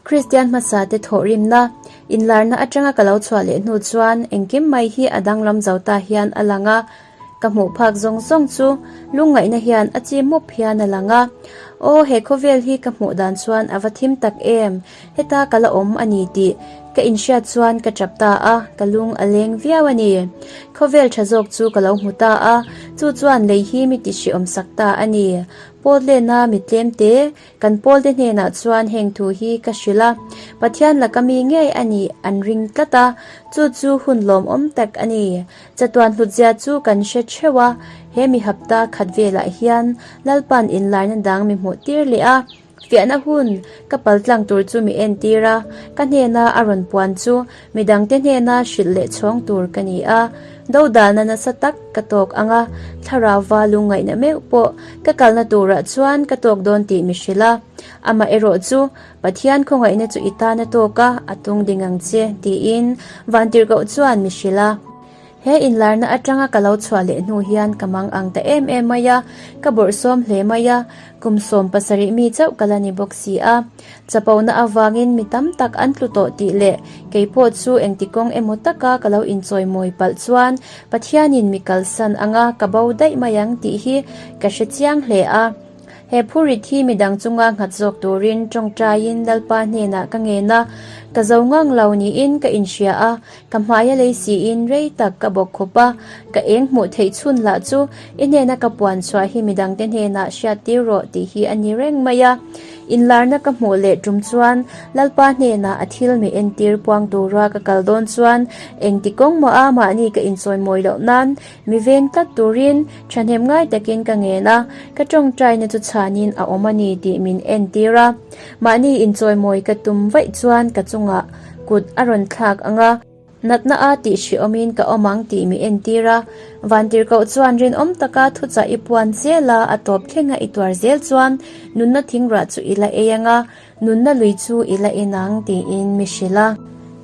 Kristian hmasa te thawhrimna, inlarna atanga ka lo chhuah leh hnu chuan engkim mai hi a danglam zo ta hian a lang a. Ka hmuh phak zawng zawng chu lungngaihna hian a chi mup hian a lang a. Aw, he khawvel hi ka hmuh dan chuan a va thim tak em! Heta ka la awm a ni tih ka inhriat chuan ka tap ta a, ka lung a leng viau a ni. Khawvel tha zawk chu ka lo hmu ta a, chu chuan lei hi mi ti hriawm sak ta a ni. Pawltlena mi tlem te, kan pawlte hnenah chuan heng thu hi ka hrilh a, Pathian laka mi ngei a nih an ring tlat a, chu chu hun lawmawm tak a ni. Chatuan hlutzia chu kan hre theuh a, he mi hapta khat velah hian Lalpa'n inlarna dang mi hmuh tir leh a, Fiahna hun ka paltlang tur chu mi entir a, ka hnena a rawn puan chu midangte hnena hrilh leh chhawng tur ka ni a. Dodalna nasa tak ka tawk ang a, thlarauva lungngaihna meuh pawh ka kalna turah chuan ka tawk dawn tih mi hrilh a. Amaherawh chu Pathian khawngaihna chu i tan a tawk a, a tung ding ang che, tiin Vantirhkoh chuan mi hrilh a. He inlarna atanga ka lo chhuah leh hnu hian ka mang ang ta em em mai a, ka bawrhsawm hle mai a, kum 17 mi chauh ka la ni bawk si a. Chapona avangin mi tam tak an tlu tawh tih leh kei pawh chu engti kawng emaw taka ka lo inchawimawi palh chuan Pathianin mi kalsan anga ka bo daih mai ang tih hi ka hre chiang hle a. He phurit hi midang chunga nghat zawk turin tawngtaiin Lalpa hnenah ka ngen a, ka zo ngang lo niin ka inhria a, ka hmaia lei siin rei tak ka bawk khup a, ka eng hmuh theih chhun lah chu i hnena ka puan chhuah hi midangte hnenah hriat tir rawh tih hi a ni reng mai a. Inlarna ka hmuh leh tum chuan Lalpa hnenah a thil mi entir puang tura ka kal dawn chuan engti kawng mah a mahni ka inchawimawi loh nan Mi veng tlat turin thahnem ngai takin ka ngen a, ka tawngtaina chu chhanin a awm a ni tih min entir a. Mahni inchawimawi ka tum vaih chuan ka chungah kut a rawn thlak ang a, natna a tih hrehawmin ka awm ang tih mi entir a. Vantirhkoh chuan rinawm taka thuchah i puan zel a, a tawp thlenga i tuar zel chuan nunna thingrah chu i la ei ang a, Nunna lui chu i la en ang tiin mi hrilh a.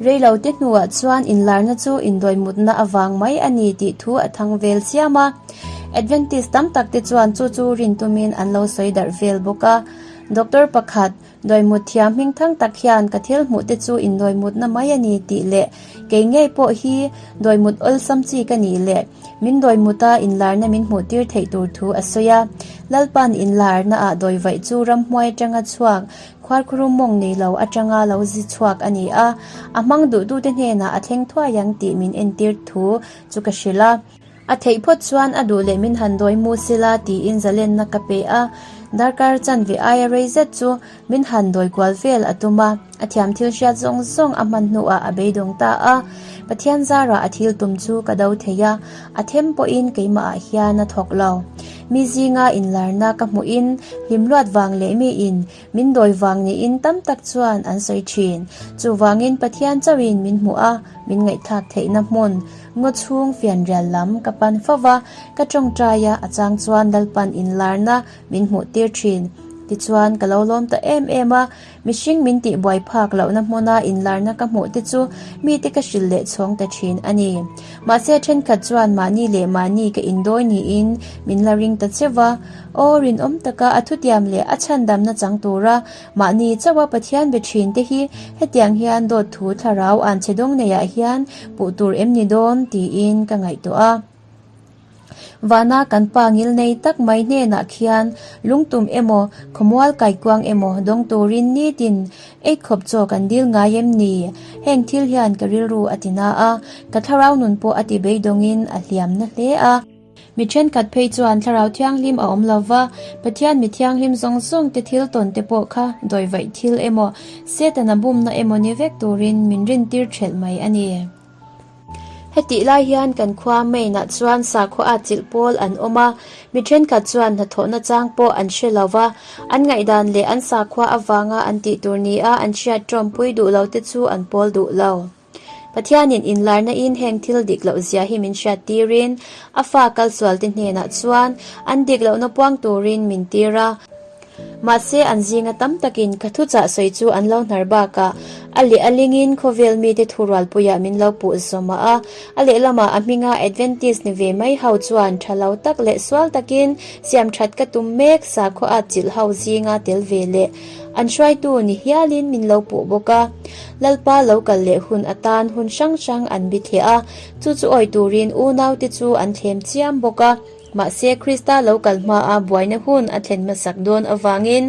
Reilote hnuah chuan inlarna chu indawimutna avang mai a ni tih thu a thang vel chiam a. Adventist tam tak te chuan chu chu rin tumin an lo sawi darh vel bawk a. Doctor pakhat, dawimut thiam hmingthang tak hian ka thil hmuh te chu indawimutna mai a ni tih leh kei ngei pawh hi dawimut awlsam chi ka nih leh min dawimuta inlarna min hmuh tir theih tur thu a sawi a. Lalpa'n inlarna ah dawivaih chu ramhmuai atanga chhuak, khuarkhurum mawng nei lo atanga lo zi chhuak a ni a, a hmang duhtute hnenah a thleng thuai ang tih min entir thu chu ka hrilh a. A theih phawt chuan a duh leh min han dawi mu sila tiin zalenna ka pe a, darkar chanve aia rei zet chu min han dawi kual vel a tum a, a thiam thil hriat zawng zawng a hman hnuah a beidawng ta a. Pathian zarah a thil tum chu ka do thei a, a them pawhin keimahah hian a thawk lo. Mi zinga inlarna ka hmuhin hlimluat vang leh miin min dawi vang niin tam tak chuan an sawi thin. Chuvangin Pathian chauhin min hmuh a, min ngaihthlak theihna hmun Ngaw chhung fianrial lam ka pan fo va, ka tawngtai a, a chang chuan Lalpan inlarna min hmuh tir thin. Tichuan, ka lo lawm ta em em a, mihring min tih buai phak lohna hmuna inlarna ka hmuh te chu mite ka hrilh leh chhawng ta thin a ni. Mahse, thenkhat chuan mahni leh mahni ka indawi niin min la ring ta cheu va. Aw, rinawm taka a thutiam leh a chhandamna chang tura Mahni chauha Pathian be thin te hi hetiang hian dawt thu thlarau an che dawng neiah hian puh tur em ni dawn tiin ka ngaihtuah a. Vana kan pa ngil nei tak mai hnenah khian lungtum emaw khawmual kaikuang emaw dawng turin nitin eikhawp chaw kan dil ngai em ni? Heng thil hian ka rilru a ti na a, ka thlarau nun pawh a ti beidawngin a hliam na hle a. Mi thenkhat phei chuan Thlarau Thianghlim a awm lo va, Pathian mi thianghlim zawng zawng te thil tawn te pawh kha dawivaih thil emaw, Setana bumna emaw ni vek turin min rintir thelh mai a ni. Hetih lai hian kan khua Maine-ah chuan sakhua at chilh pawl an awm a, mi thenkhat chuan hnathawhna chang pawh an hre lo va, an ngaihdan leh an sakhua avanga an tih tur nia an hriat tawmpui duh lo te chu an pawl duh lo. Pathianin inlarna in heng thil dik loh zia hi min hriat tirin a fa kalsual te hnenah chuan an dik lohna puang turin min tir a. Mahse, an zinga tam takin ka thuchah sawi chu an lo hnar bakah a leh a lingin khawvel mite thurualpuiah min lo puh zawm a. A lehlamah a hminga Adventist ni ve mai ho chuan tha lo tak leh sual takin siam that ka tum mek sakhaw at chilh ho zinga tel ve leh an hruaitu ni hialin min lo puh bawk a. Lalpa lo kal leh hun atan hun hrang hrang an bithliah a, chu chu awi turin unaute chu an thlem chiam bawk a. Mahse, Krista lo kal hmaa buaina hun a thlen hmasak dawn avangin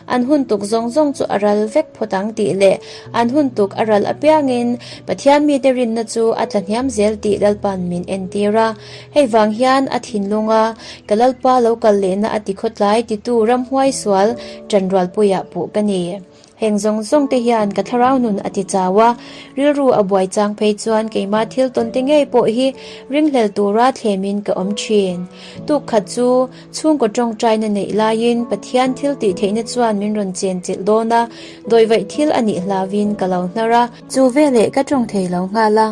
an hun tuk zawng zawng chu a ral vek phawt ang tih leh an hun tuk a ral apiangin Pathian mite rinna chu a tla hniam zel tih Lalpa'n min entir a. Hei vang hian a thinlunga ka Lalpa lo kal lehna a ti khawtlai titu ramhuai sual ṭanrualpuiah puh ka ni. Heng zawng zawng te hian ka thlarau nun a ti chau a, rilru a buai chang phei chuan keimah thil tawn te ngei pawh hi ringhlel tura thlemin ka awm thin. Tuk khat chu chhungkaw tawngtaina neih laiin Pathian thil tih theihna chuan min rawn chen chilh dawn a, dawivaih thil a nih hlauin ka lo hnar a. Chu veleh ka tawng thei lo nghal a.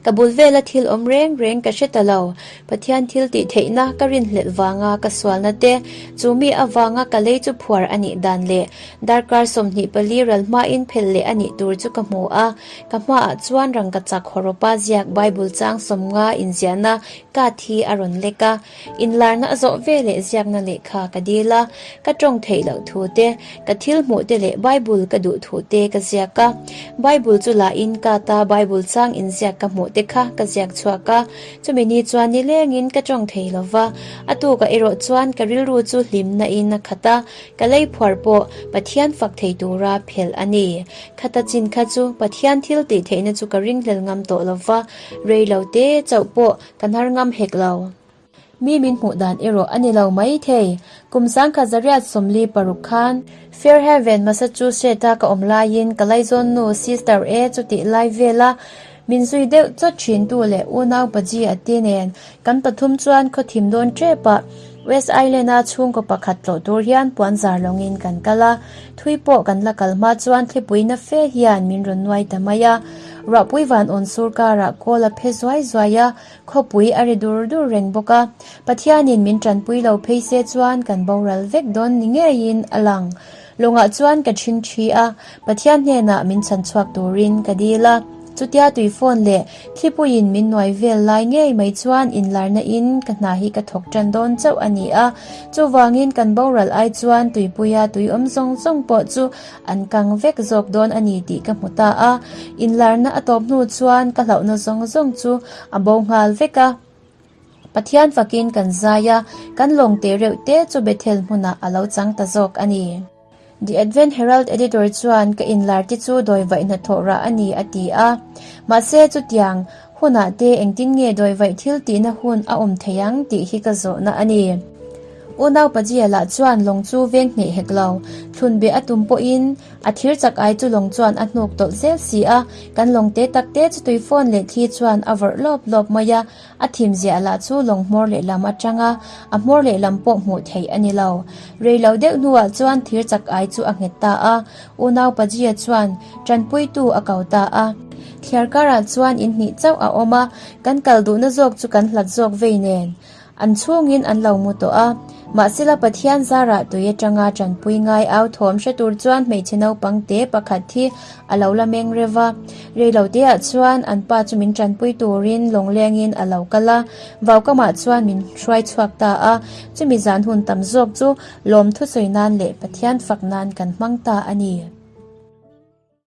Ka bul vela thil awm reng reng ka hre ta lo. Pathian thil tih theihna ka rinhlelh vanga ka sualna te, chu mi avanga ka lei chu phuar a nih dan leh darkar 24 ral hmain phelh leh a nih tur chu ka hmu a. Ka hmaah chuan rangkachak hawrawpa ziak Bible chang 50 inziahna card hi a rawn lek a. Inlarna a zawh ve leh ziakna lehkha ka dil a, ka tawng theih loh thu te, ka thil hmuh te leh Bible ka duh thu te ka ziak a. Bible chu lahin ka ta Bible chang inziak ka hmuh te kha ka ziak chhuak a, chumi ni chuan nilengin ka tawng thei lo va, a tukah erawh chuan ka rilru chu hlimna in a khat a, ka lei phuar pawh Pathian fak thei tura phelh a ni. Khata chin kha chu Pathian thil tih theihna chu ka ringhlel ngam tawh lo va, rei lo te chauh pawh Ka hnar ngam hek lo. Mi min hmuh dan erawh a ni lo mai thei. Kum 1946 khan Fairhaven, Massachusetts-a ka awm laiin ka laizawnnu Sister E chu tih lai vela min zui deuh chawt thintu leh unau Paji a te nen kan pathum chuan khaw thim dawn tepah West Island-a chhungkaw pakhat tlawh tur hian puan zar lawngin kan kal a. Thui pawh kan la kal hma chuan thlipui na fe hian min rawn nuai ta mai a. Ruahpui van awn sur karah kawl a phe zuai zuai a, khawpui a ri dur dur reng bawk a. Pathianin min tanpui lo phei se chuan kan boral vek dawn ni ngeiin a lang. Lawngah chuan ka ṭhing ṭhi a, Pathian hnenah min chhan chhuak turin ka dil a. Chutia tui phone leh thlipuiin min nuai vel lai ngei mai chuan inlarna in ka hna hi ka thawk tan dawn chauh a ni a. Chuvangin kan boral ai chuan tuipuia tui awm zawng zawng pawh chu an kang vek zawk dawn a ni tih ka hmu ta a. Inlarna a tawp hnu chuan ka hlauhna zawng zawng chu a bo nghal vek a. Pathian fakin kan zai a, kan lawng te reuh te chu Bethel hmunah a lo chang ta zawk a ni. The Advent Herald editor chuan ka inlar te chu dawivaih hnathawh rah a ni a ti a. Mahse chutiang hunah te engtin nge dawivaih thil tihna hun a awm thei ang tih hi ka zawhna a ni. Unau Pajia lah chuan lawng chu veng hneh hek lo, thlun beh a tum pawhin a thir chak ai chu lawng chuan a hnuk tawlh zel si a, kan lawng te tak te chu tui fawn leh thli chuan a vawrh lawp lawp mai a, A thim ziah lah chu lawng hmawr lehlam atanga a hmawr lehlam pawh hmuh theih a ni lo. Rei lo deuh hnuah chuan thir chak ai chu a nghet ta a, unau Pajia chuan tanpuitu a ko ta a. Thliar karah chuan in hnih chauh a awm a, kan kal duhna zawk chu kan hlat zawk vei nen. An chhungin an lo mu tawh a. Mahsela Pathian zarah tui atanga tanpui ngai au thawm hre tur chuan hmeichhe naupang te pakhat hi a lo la meng rev a. Reilo teah chuan an pa chu min tanpui turin lawnglengin a lo kal a, vaukamah chuan min hruai chhuak ta a. Chumi zan hun tam zawk chu lawm thusawi nan leh Pathian fak nan kan hmang ta a ni.